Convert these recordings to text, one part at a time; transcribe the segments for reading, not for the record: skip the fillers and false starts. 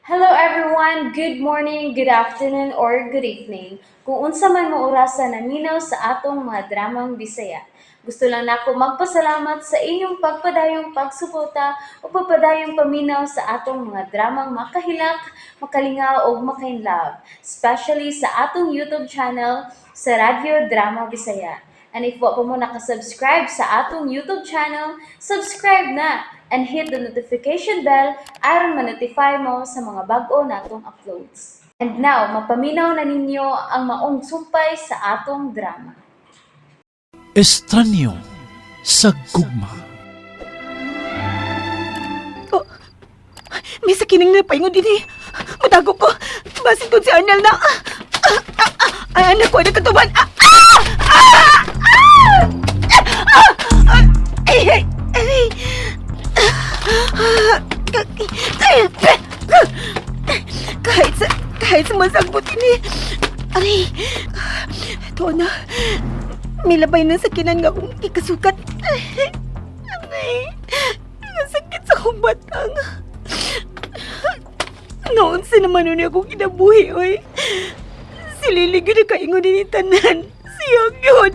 Hello everyone! Good morning, good afternoon, or good evening. Kung unsa man mo orasa naminaw sa atong mga dramang Bisaya. Gusto lang nako magpasalamat sa inyong pagpadayong pagsuporta o pagpadayong paminaw sa atong mga dramang makahilak, makalingaw ug makainlove, especially sa atong YouTube channel sa Radyo Drama Bisaya. And if wa pa mo nakasubscribe sa atong YouTube channel, subscribe na and hit the notification bell aron ma-notify mo sa mga bag-o natong uploads. And now, mapaminaw na ninyo ang maong sumpay sa atong drama. Estranyo sa gugma. Oh, may sakining na paingon din eh. Matago ko. Basin ko si Arnel na. Ay, anak ko, ay nakatuban. Ah! Ah! Ah! Ah! Ah! Ah! Ay, ay, ay. Kahit sa masagbot ini. Aray. Ito na. May labay ng sakinan nga akong ikasukat. Aray. Nasakit sa akong batang. Noon sa naman nun akong kinabuhi, oy. Si Lily gyud ang kaingon ni tanan. Siya gyud.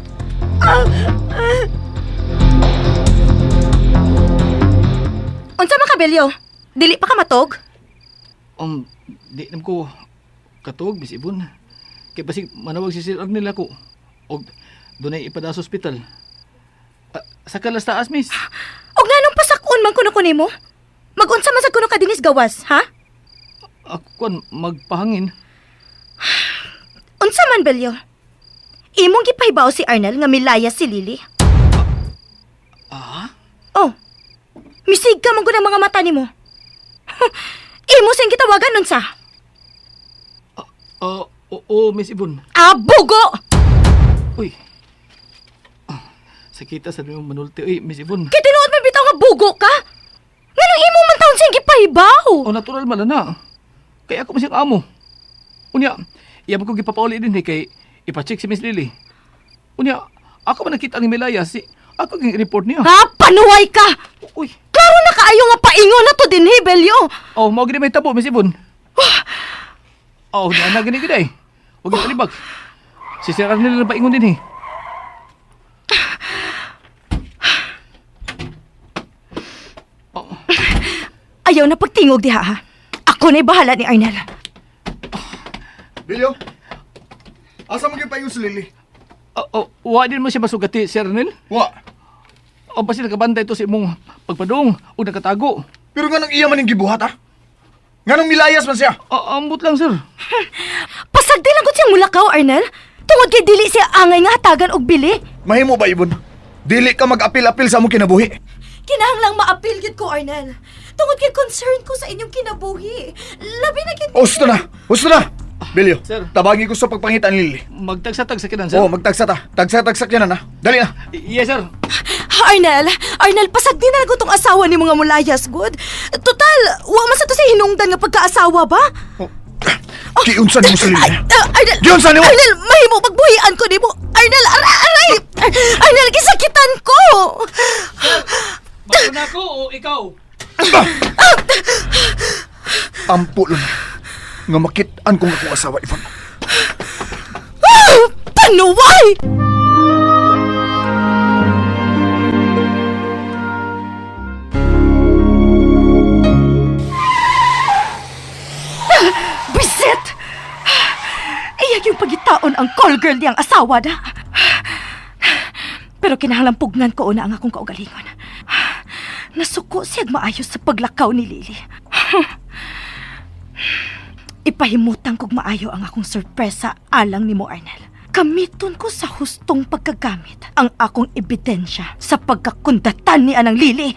Ah, ah. Unsa man ka, Belyo? Dili pa ka matog? Di nam ko katuog, Miss Ibon. Kay basig manawag si Sir Arnel ako. Og dunay ipada sa ospital. Ah, sa kalas taas, miss. Og nganong pasakon man kuno ko nimo? Magunsa man sad kuno ka dinis gawas, ha? Ako kuan magpahangin. Unsa man, Belyo? Imong gipahibaw si Arnel nga milaya si Lily? Ah? Oh. Misig ka man gud ang mga mata nimo. Imo sing gitawagan unsa? Ah, oo, Miss Ibon. Ah, bugo! Uy. Ah, sakita sa imong manulti. Uy, Miss Ibon. Kay tinuod man bitaw nga bugo ka? Nganong imo man taon sing gipahibaw? Oh, natural man na. Kay ako man siyang amo. Unya, iya man ko gipapauli din eh, kay ipa-check si Miss Lily. Unya, ako man nakita ang Milaya si ako ging report niya. Ha, panuway ka! Uy, Klaro na kaayo nga paingon na to dinhi, Belyo. oh, mao gini may tabo, Miss Ibon. Oh, na na gini gini. Huwag yung palibag. Si Sir Arnel na paingon din eh. Oh, Ayaw na pagtingog diha ha. Ako na'y bahala ni Arnel. Bilyo, asa mo gyud paingon si Lily? Oh, oh, wa din mo siya masugati, Sir Arnel. Wa. O basta nakabantay ito sa imong pagpadung o nakatago. Pero nga nang iya man ning gibuhat ha? Nga nang milayas man siya. Oh, ambot lang, sir. Pasagdi lang gud siyang mulakaw, Arnel. Tungod kay dili siya angay nga hatagan og bili. Mahimo ba ibon? Dili ka mag-apil-apil sa among kinabuhi. Kinahanglang maapil gid ko, Arnel. Tungod kay concern ko sa inyong kinabuhi. Labi na gid. Husto na! Husto na! Bilyo, Sir. tabagi ko sa pagpangita ni Lily. Magtagsa-tagsa kinan, sir. Oh, magtagsa ta. Tagsa-tagsak yan na. Dali na. Yes, sir. Arnel, Arnel, pasagdi na lang tong asawa ni mga mulayas, good. Total, wa man sa to si hinungdan nga pagkaasawa ba? Oh. Giunsa nimo si Lily. Ay, ah, Arnel, Giunsa nimo! Arnel, mahimo pagbuhian ko nimo. Arnel, aray, aray! Arnel, gisakitan ko. Bago na ako o ikaw? Ampo lang. Nga makit-an kong akong asawa, Ibon. Ah, panuway! Bisit! Iyag yung pagitaon ang call girl niyang asawa na. Pero kinahanglang pugnan ko una ang akong kaugalingon. Nasuko siya'g maayos sa paglakaw ni Lily. Ipahimutan kog maayo ang akong sorpresa alang ni mo, Arnel. Gamiton ko sa hustong pagkagamit ang akong ebidensya sa pagkakundatan ni Anang Lily.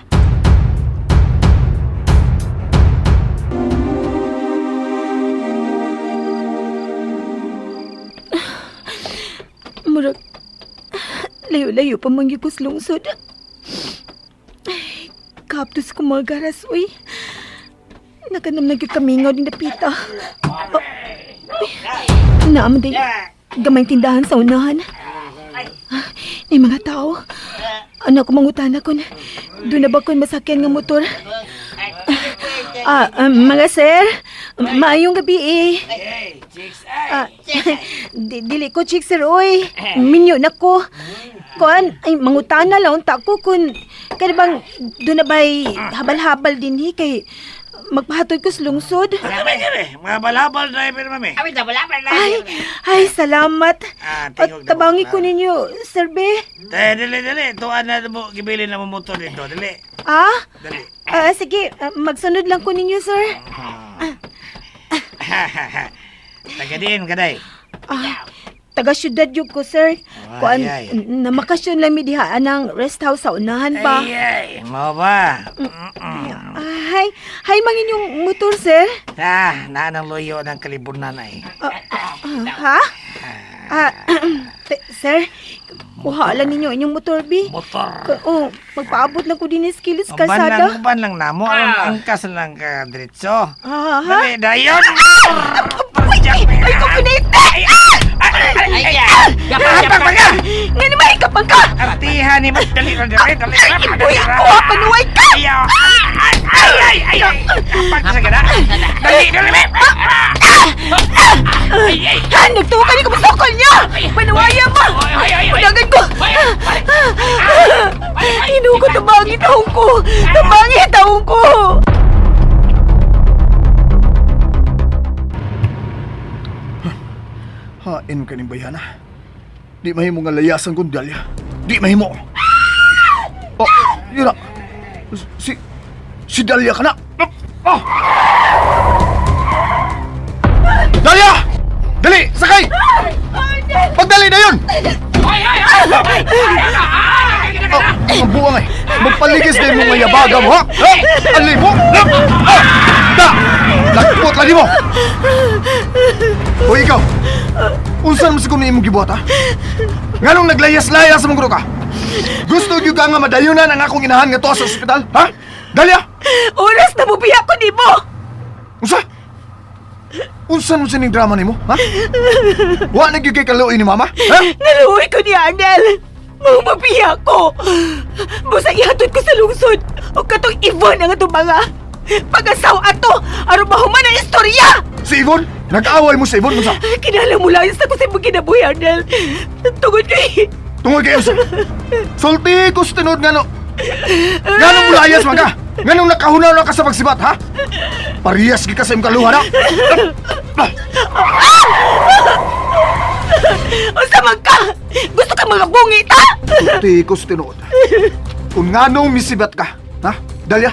Murag, layo-layo pa man gyud ko sa lungsod. Ay, kaptos ko mga garas, uy. Nakanam na gyud kamingaw din napita. Oh, uy, naam day, gamay tindahan sa unahan. Ah, may mga tao. Ano ko mangutana kon? Doon na ba kon masakyan nga motor? Ah, mga sir, Maayong gabi eh. Ah, dili ko chick sir oy. Minyo na ko. Kuan ay mangutana lang unta ko kun kani bang doon na ba'y habal-habal din hi kay magpahatod ko sa lungsod. Kami kami, mga balabal driver mami. Ay, ay salamat. Ah, At tingog na tabangi mo. ko ninyo, sir be. Te, dali, dali. Tuan na mo, gibili na mo motor dito. Dali, Ah? dali. Ah, sige, magsunod lang ko ninyo, sir. Taga diin, kaday. Ah, taga syudad yun ko, sir. Kuan, ay. namakasyon lang mi diha anang rest house sa unahan pa. Ay, ay, mao ba? Ah, hi, hi mang inyong motor, sir. Ah, naanang luyo ng kalibunan ay. Ah, ah, ha? Ah, sir, kuha lang ninyo inyong motor, bi. Motor. Oh, magpaabot lang ko din sa kilos Uban lang, kalsada. uban lang namo. Aron angkas lang ka diretso. Ah, ha? Dali, dayon! Ay, ay, ko pinete! Ay, ay, ay! Hapag pa ka! Nga naman, ikapang ka! Artihan ni mo, dali, dali, dali, dali, Ay, ibuya ko, ha? Panuway ka! Ayaw! Ay, ay, ay, ay, ay! Hapag ka sa gana! Dali, dali, dali! Ha, nagtuwa ka ni kumusokol niya! Panuwaya mo! Udagan ko! Hinuko, tabangi taong ko! Tabangi taong ko! Hain ka ning bayana. Di mahimo nga layasan kong Dalia. Di mahimo. Oh, yun na. Si Dalia ka na. Oh! Dalia! Dali, sakay! Pagdali na yun! Oh, ang buwang ay. Magpaligis na yung mga yabaga mo, ha? Ha? Ali mo? Ha? Ah! Da! Lagpot lagi mo! Hoy, ikaw! Unsa naman siguro imong gibuhat, ha? Nganong naglayas-layas sa mong ka? Gusto gyud ka nga madayunan ang akong inahan nga tuwa sa ospital, ha? Dalia! Oras na mubiya ko nimo! Unsa? Unsa naman sining drama nimo, ha? Wa na gyud kay kaluoy ni mama, ha? Naluoy ko ni Arnel! Mahumabiya ko! Busa ihatod ko sa lungsod! O katong Yvonne ang atong mga pag-asaw ato! Aron mahuman ang istorya! Si Yvonne? Nag-away mo sa Yvonne, unsa? Kinala mo lang sa ko sa imong kinabuhi, Arnel. Tungod kay... Tungod kay unsa? Sulti ko sa tinuod nga no. Nganong mulayas man ka? Nganong nakahunaw na ka sa pagsibat, ha? Parehas gyud ka sa imong kaluha na. Unsa man ka? Gusto ka mga bungit, ha? Sulti ko sa tinuod. Kung nganong misibat ka, ha? Dalia?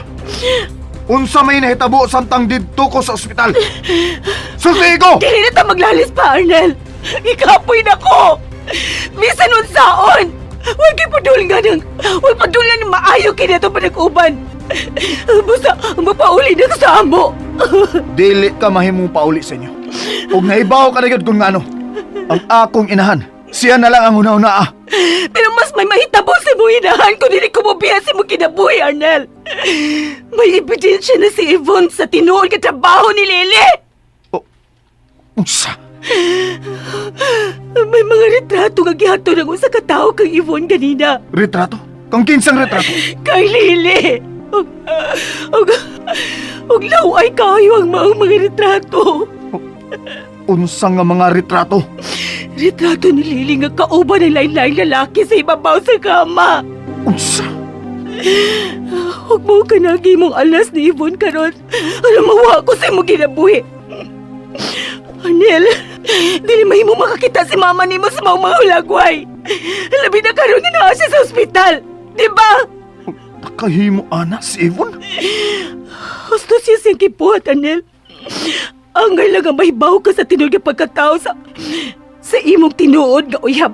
Unsa may nahitabo samtang didto ko sa ospital? Sulti ko! Dili na ta maglalis pa, Arnel. Ikapoy na ko. Bisan unsaon. Huwag ipadul nga ng... Huwag padul nga ng maayo kini ato panag-uban. Basta mapauli na ka sa amo. Dili ka mahimong pauli sa inyo. Ug naibaw ka na gyud kung ngano. Ang akong inahan, siya na lang ang hunaw-na ah. Pero mas may mahitabo sa imong inahan kung dili ko mobiya sa imong kinabuhi, Arnel. May ebidensya na si Yvonne sa tinuod ka trabaho ni Lily. Oh, unsa? May mga retrato nga gihatod ang usa ka tawo kang Yvonne ganina. Retrato? Kang kinsang retrato? Kay Lily. Og, og, og laway kayo ang maong mga retrato. Unsa nga mga retrato? Retrato ni Lily nga kauban ng lain-laing lalaki sa ibabaw sa kama. Unsa? Huwag mo ka nagi mong alas ni Yvonne karon. Alam mo, wa ko sa imong kinabuhi. Anel, dili mahimo makakita si mama nimo sa maong mga hulagway. Labi na karon nga naa siya sa ospital. Di ba? Nakahimo ana si Yvonne? Husto siya siyang kipuhat, Anel. Angay lang ang mahibaw ka sa tinuod nga pagkatao sa imong tinuod nga uyab.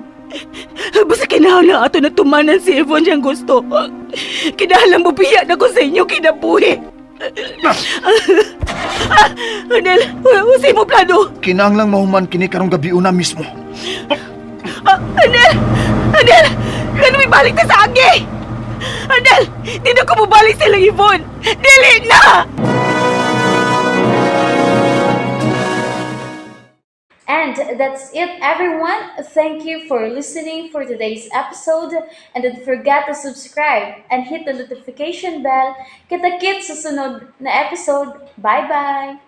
Basta kinahanglan ato na tumanan si Yvonne siyang gusto. Kinahanglan mo biya na ko sa inyo kinabuhi. Ah, Anel, sa imong plano. Kinahanglang mahuman kini karong gabi una mismo. Ah, Anel! Anel! Ganun may balik na sa agi! Anel! Di na ko mabalik silang Yvonne! Dili na! And that's it, everyone. Thank you for listening for today's episode. And don't forget to subscribe and hit the notification bell. Kita-kits sa sunod na episode. Bye-bye!